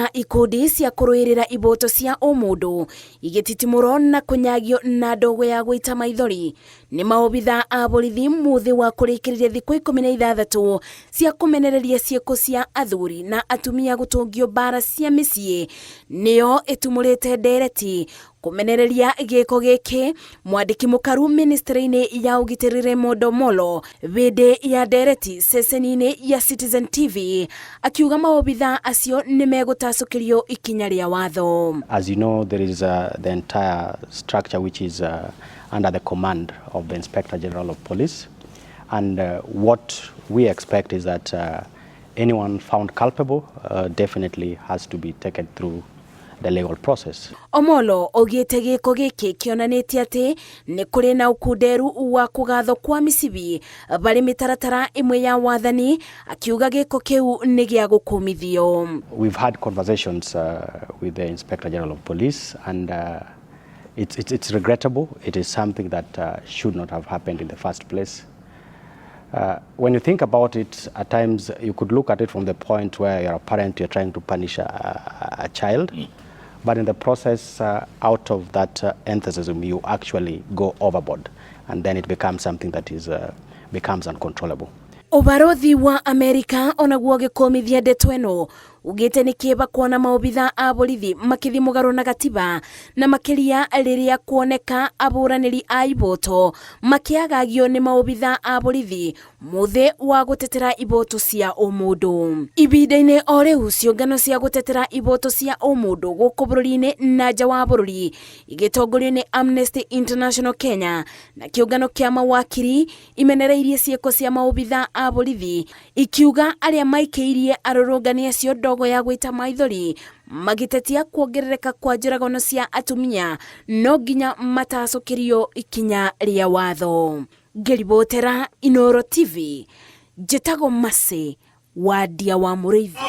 Na ikundi cia kũrũĩrĩra iboto cia ũmũndũ igĩtitimũrwo na kũnyagio na ndogo ya gũita maithori nĩ maobitha a borithi mũthĩ wa kũrĩkĩrĩria thikũ 16 cia kũmenereria ciĩko cia athuri na atumia gũtũngio mbara cia mĩciĩ nĩyo ĩtumũrĩte ndereti kũmenereria gĩko gĩkĩ. Mwandĩki mũkaru ministry-inĩ ya ũgitĩri Raymond Omolo hĩndĩ ya ndereti ceceni-inĩ ya Citizen TV akiuga maobitha acio nĩ megũtacũkĩrio ikinya rĩa watho. As you know, there is the entire structure which is under the command of the Inspector General of Police. And what we expect is that anyone found culpable definitely has to be taken through the legal process. Omolo augĩte gĩko gĩkĩ kĩonanĩtie atĩ nĩ kũrĩ na ũkunderu wa kũgathwo kwa mĩcibi barĩ mĩtaratara ĩmwe ya wathani, akiuga gĩko kĩu nĩ gĩa gũkũmithio. We've had conversations with the Inspector General of Police, and it's regrettable. It is something that should not have happened in the first place. When you think about it, at times you could look at it from the point where you're a parent, you're trying to punish a child. But in the process, out of that enthusiasm, you actually go overboard, and then it becomes something that becomes uncontrollable. Ũbarothi wa Amerika onaguo ũgĩkũmithia ndeto ĩno, ugĩte nĩ kĩeba kuona maobitha a borithi makĩthiĩ mũgarũ na gatiba, na makĩria rĩrĩa kuoneka abũranĩri a iboto makĩagagio nĩ maobitha a borithi mũthĩ wa gũtetera iboto cia ũmũndũ. Ibinda-inĩ o rĩu, ciũngano cia gũtetera iboto cia ũmũndũ gũkũ bũrũri-inĩ na nja wa bũrũri igĩtongorio nĩ Amnesty International Kenya na kĩũngano kĩa mawakiri imenereirie ciĩko cia maobitha a borithi, ikiuga arĩa maikĩirie arũrũngani acio ndogo ya gwĩta maithori magĩtetia kuongerereka kwa njũragano cia atumia no nginya matacũkĩrio ikinya rĩa watho. Ngĩribotera Inoro TV, njĩtagwo Mercy Wandia wa Mũrĩithi.